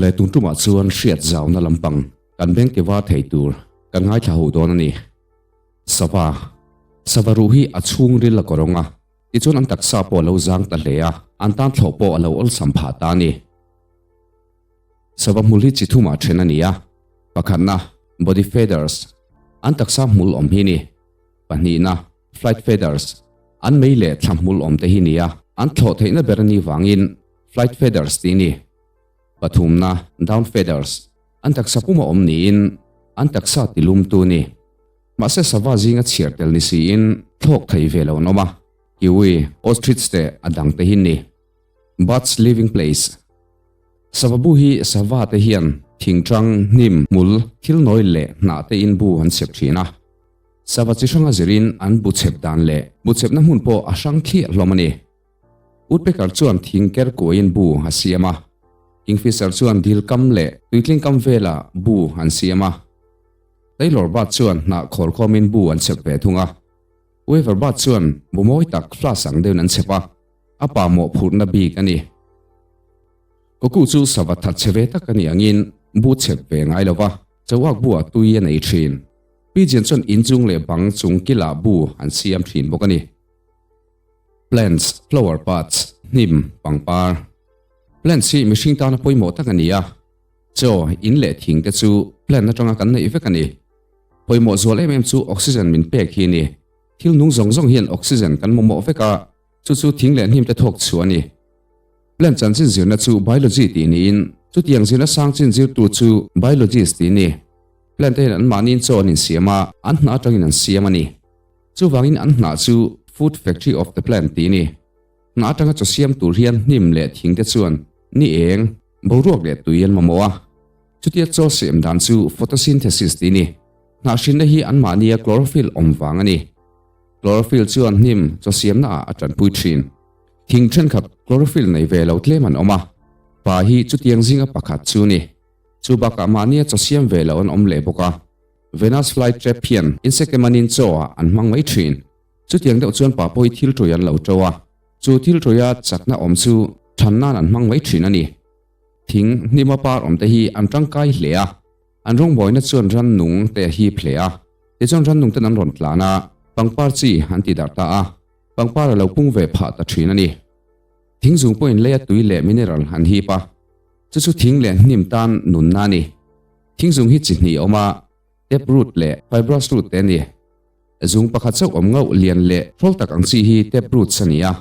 Awle tun tumah chuan hriat zauna lampang kan beng ti var thei tur kan ngaithla ho dawn a ni. Sava, Sava ruh hi a chhung ril a kawrawng a, tichuan an taksa pawh a lo zang ta hle a, an tan thlawh pawh a lo awlsam phah ta a ni. Sava hmul hi chi thumah then a ni a, pakhatna, body feathers, an taksa hmul awm hi ni, pahnihna, flight feathers, an mei leh thla hmul awm te hi ni a, an thlawh theihna ber a nih vangin flight feathers tih a ni, pathumna, down feathers, an taksa puma awm niin an taksa tilumtu a ni. Mahse sava zinga chhiar tel ni siin thlawk thei ve lo an awm a, kiwi, ostrich te a dang te hi ni. Birds living place. Sava bu hi sava te hian thingtang, hnim, hmul, thil nawi leh hnah te in bu an chep thin a. Sava chi hranga zirin an bu chep dan leh bu chepna hmun pawh a hrang thliah hlawm a ni. Woodpecker chuan thing ker kuaiin bu a siam a. Kingfisher chuan dil kam leh tuitling kam velah bu an siam a. Tailor bird chuan hnah khawr khawmin bu an chep ve thung a. Weaver bird chuan bu mawi tak flask ang deuhin an chep a. A pa mawhphurhna bik a ni. Koku chu sava that che ve tak a nih angin bu chep ve ngai lo va, chauak bu ah tui a nei thin. Pigeon chuan inchung leh bang chung kilah bu an siam thin bawk a ni. Plants, flower parts, hnim, pangpar. Plants hi mihring tana pawimawh tak a ni a, chaw, in leh thing te chu plant atanga kan neih vek a ni. Pawimawh zual em em chu oxygen min pek hi a ni. Thil nung zawng zawng hian oxygen kan mamawh vek a, Chu chu thing leh hnim te thawk chhuah a ni. Plant chanchin zirna chu biology tih niin, chutiang zirna sang chin zirtu chu biologist tih a ni. Plant te hian anmahniin chaw an insiam a, an hnah atangin an siam a ni. Chuvangin an hnah chu food factory of the plant tih a ni. Hnah atanga chaw siam tur hian hnim leh thing te chuan ni eng, boruak leh tui an mamawh a. Chutia chaw siam dan chu photosynthesis tih a ni. Hnah hrinna hi anmahnia chlorophyll awm vang a ni. Chlorophyll chuan hnim chaw siamna ah a tanpui thin. Thing thenkhat chlorophyll nei ve lo tlem an awm a, pa hi chutiang zinga pakhat chu ni. Chu bakah mahnia chaw siam ve lo an awm leh bawk a. Venus fly trap hian insect emanin chaw ah an hmang mai thin. Chutiang deuh chuan pa pawh hi thil ṭui an lo ṭo a, chu thil ṭuia chakna awm chu than nan an hmang mai thin a ni. Thing hnima par awm te hi an tangkai hle a. An rawngbawina chuan rannung te a hip hle a, tichuan rannung ten an rawn tlan a, pangpar chi an ti darh ta a, pangpar a lo pung ve phah ta thin a ni. Thing zung pawhin leia tui leh mineral an hip a, chu chu thing leh hnim tan nunna a ni. Thing zung hi chi hnih a awm a, tap root leh fibrous root te a ni. Zung pakhat chauh awm ngauh lian leh hrawl tak ang chi hi tap roots a ni a,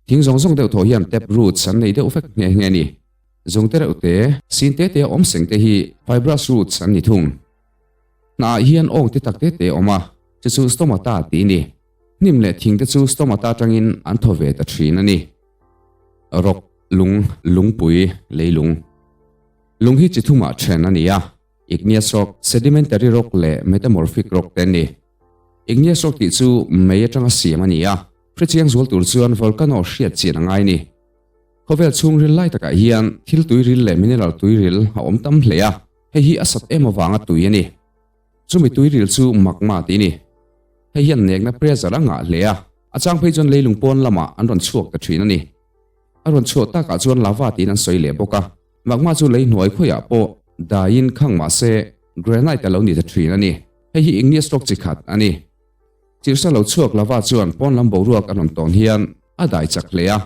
thing zawng zawng deuh thaw hian tap roots an nei deuh vek nghe nghe a ni. Zungte reuh te, sin te te a awm seng te hi fibrous roots an ni thung. Hnah ah hian awng te tak te te a awm a, chu chu stomata tih a ni. Hnim leh thing te chu stomata atangin an thaw ve ta thin a ni. Rock, lung, lungpui, leilung. Lung hi chi thumah then a ni a, igneous rock, sedimentary rock leh metamorphic rock te an ni. Igneous rock tih chu mei atanga siam a ni a, hrechiang zual tur chuan volcano hriat chian a ngai a ni. Khawvel chhungril lai takah hian thil tuiril leh mineral tuiril a awm tam hle a, hei hi a sat em avanga tui a ni. Chumi tuiril chu magma tih a ni. Hei hian nekna pressure a ngah hle a, a chang phei chuan leilung pawn lamah an rawn chhuak ta thin a ni. A rawn chhuah takah chuan lava tiin an sawi leh bawk a, magma chu lei hnuai khawiah pawh daiin khang mah se granite a lo ni ta thin a ni. Hei hi igneous rock chi khat a ni. Chirhsa lo chhuak lava chuan pawn lam boruak a rawn tawn hian a dai chak hle a.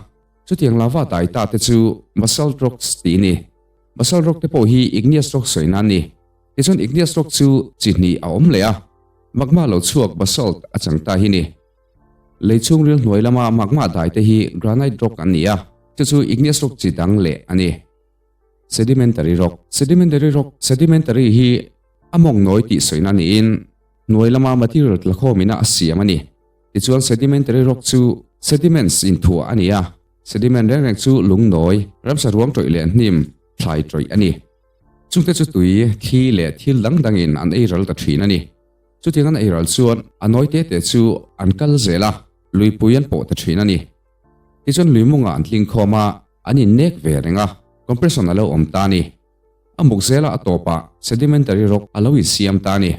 Chutiang lava dai ta te chu basalt rocks tih a ni. Basalt rock te pawh hi igneous rock sawina a ni. Tichuan igneous rock chu chi hnih a awm leh a, magma lo chhuak basalt a chang ta hi ni. Lei chhungril hnuai lama magma dai te hi granite rock an ni a, chu chu igneous rock chi dang leh a ni. Sedimentary rock. Sedimentary rock, Sedimentary hi a mawng nawi tih sawina niin hnuai lama material tlakhawmina a siam a ni. Tichuan sedimentary rock chu sediments inthuah a ni a, sediment reng reng chu lung nawi, ramsa ruang tawih leh hnim, thlai tawih a ni. Chungte chu tui, thli leh thil dang dangin an ei ral ta thin a ni. Chutiang an ei ral chuan a nawi te te chu an kal zel a, luipui an pawh ta thin a ni. Tichuan lui mungah an tling khawm a, an innek ve reng a, compression a lo awm ta a ni. A muk zela a tawpah sedimentary rock a lo insiam ta a ni.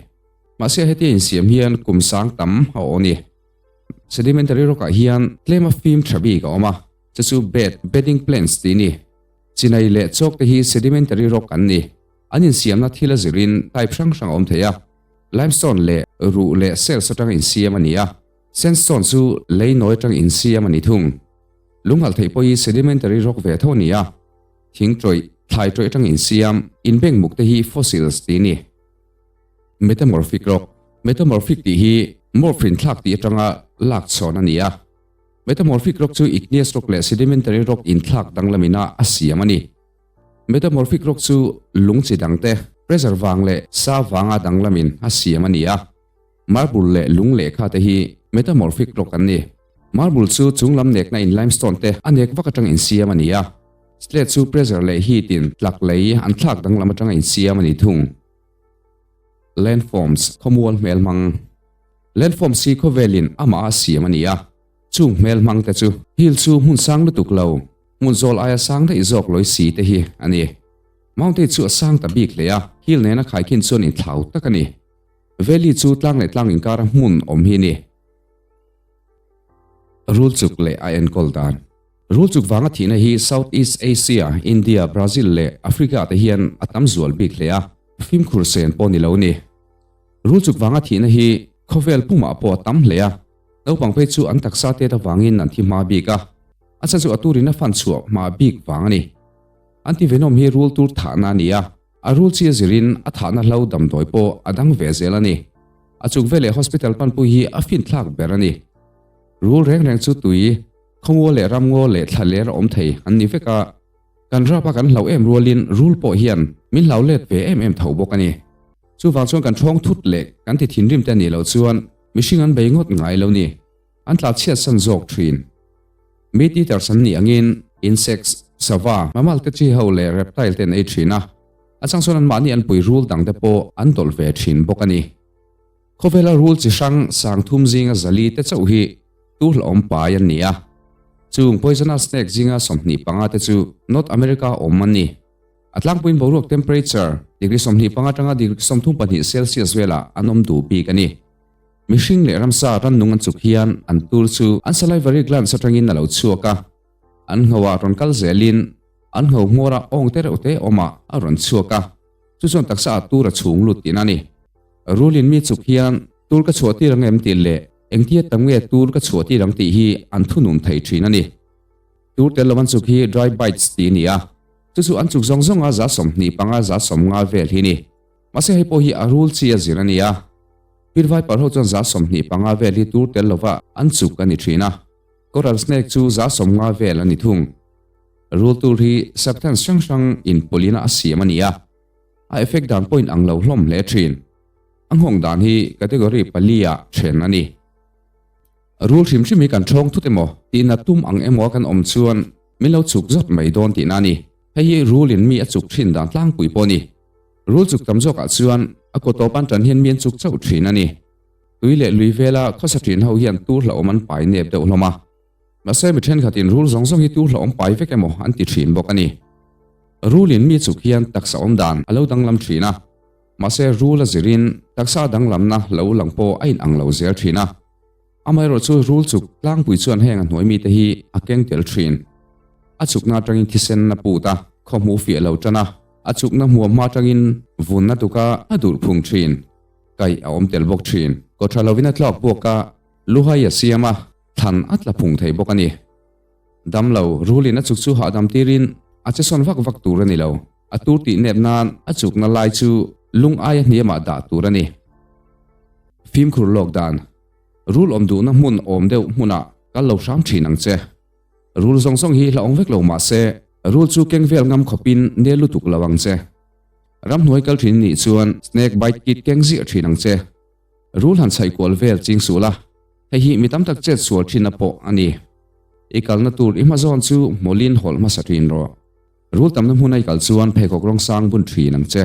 Mahse hetia insiam hian kum sang tam a aw ni. Sedimentary rock ah hian tlema fim tha bik a awm a, chu chu bed, bedding planes tih a ni. Chinai leh chalk te hi sedimentary rock an ni. An insiamna thil a zirin type hrang hrang a awm thei a. Limestone leh ruh leh cells atanga insiam a ni a. Sandstone chu lei nawi atanga insiam a ni thung. Lunghalh theih pawh hi sedimentary rock ve tho a ni a. Thing tawih, thlai tawih atanga insiam, inbeng muk te hi fossils tih a ni. Metamorphic rock, Metamorphic tih hi morph inthlak tih atanga lak chhawn a ni a. Metamorphic rock chu igneous rock leh sedimentary rock inthlak danglamina a siam a ni. Metamorphic rock chu lung chi dangte pressure vang leh sa vanga danglamin a siam a ni a. Marble leh lung lehkha te hi metamorphic rock an ni. Marble chu chunglam nekna in limestone te a nek vak atanga insiam a ni a. Slate chu pressure leh heat in tlak lei an thlak danglam atanga insiam a ni thung. Landforms, khawmual hmelhmang. Landforms hi khawvelin amah a siam a ni a. Chung hmelhmang te chu hill chu hmun sang lutuk lo, hmun zawl aia sang daih zawk lawi si te hi a ni. Mountain chu a sang ta bik hle a, hill nena khaikhin chuan inthlau tak a ni. Valley chu tlang leh tlang inkara hmun awm hi a ni. Rul chuk leh a enkawl dan. Rul chuk vanga thihna hi South East Asia, India, Brazil leh Africa te hian a tam zual bik hle a, fimkhur sen pawh ni lo ni. Rul chuk vanga thihna hi khawvel pumah pawh a tam hle a, naupang phei chu an taksa tet avangin an thi hma bik a, a chhan chu a turin a fan chhuah hma bik vang a ni. Antivenom hi rul tur thahna a ni a, a rul chi a zirin a thahna hlo damdawi pawh a dang ve zel a ni. A chuk veleh hospital panpui hi a finthlak ber a ni. Rul reng reng chu tui, khawngaw leh ramngaw leh thlaler a awm thei an ni vek a, kan rap a kan hlauh em rualin rul pawh hian min hlau let ve em em tho bawk a ni. Chuvang chuan kan ṭhawng thut leh kan ti thinrim te nih loh chuan mihring an bei ngawt ngai lo ni. An tla chhiat san zawk ṭhin. Meat eaters an nih angin insects, sava, mammal te chi ho leh reptile te an ei ṭhin a, a chang chuan anmahni an pui rul dang te pawh an dawlh ve ṭhin bawk a ni. Khawvela rul chi hrang sang thum zinga zali te chauh hi tu hlauhawm pai an ni a. Chung poisonous snake zinga 25 te chu North America awm an ni. A tlangpuiin boruak temperature degree 25 atanga degree 32 Celsius velah an awm duh bik a ni. Mihring leh ramsa rannung an chuk hian an tur chu an salivary glands atangin a lo chhuak a, an nghoah rawn kal zelin an ngho hmawra awng te reuh te awmah a rawn chhuak a, chu chuan taksa ah tur a chhung lut tihna a ni. Rulin mi chuk hian tur ka chhuah tir ang em tih leh engtia tam nge tur ka chhuah tir ang tih hi an thunun thei thin a ni. Tur tel lo an chuk hi dry bites tih a ni a, chu chu an chuk zawng zawnga 25 50 vel hi a ni. Mahse hei pawh hi a rul chi a zir a ni a. Pit viper ho chuan 25 vel hi tur tel lova an chuk a ni thin a, coral snake chu 50 vel a ni thung. Rul tur hi substance hrang hrang inpawlhina a siam a ni a, a effect dan pawh in ang lo hlawm hle thin. A nghawng dan hi category pali ah then a ni. Rul hrim hrim hi kan ṭhawng thut emaw tihna tum ang emaw a kan awm chuan min lo chuk zawt mai dawn tihna a ni. Hei hi rulin mi a chuk ṭhin dan tlangpui pawh a ni. Rul chuk tam zawkah chuan a kaw tawp an ṭan hian mi an chuk chauh ṭhin a ni. Tui leh lui vela khawsa ṭhin ho hian tur hlauhawm an pai nep deuh hlawm a. Mahse mi ṭhenkhatin rul zawng zawng hi tur hlauhawm pai vek emaw an ti ṭhin bawk a ni. Rulin mi chuk hian taksa awm dan a lo danglam ṭhin a. Mahse rul a zirin taksa danglamna lo lang pawh a inang lo zel ṭhin a. Amaherawh chu rul chuk tlangpui chuan heng a hnuai mite hi a keng tel thin. A chukna atangin thisen a put a, khawhmuh fiah lo tan a, a chukna hmuam hma atangin vunna tuka a durh phung thin. Kaih a awm tel bawk thin. Kaw tha lovin a tlak buak a, luhai a siam a, thlan a tla phung thei bawk a ni. Dam lo, rulin a chuk chu hahdam tirin a che sawn vak vak tur a ni lo. A tur tih nep nan a chukna lai chu lung aia hniamah dah tur a ni. Fimkhur lawk dan. Rul awm duhna hmun awm deuh hmunah kal lo hram thin ang che. Rul zawng zawng hi hlauhawm vek lo mah se, rul chu keng vel ngam khawpin nel lutuk lo ang che. Ramhnuai kal thin nih chuan snake bite kit keng ziah thin ang che. Rul han chhaih kual vel ching suh la, hei hi mi tam tak chet sual thinna pawh a ni. I kalna tur i hmazawn chu hmawlin hawlh hmasa thin rawh. Rul tamna hmuna i kal chuan pheikhawk rawng sang bun thin ang che.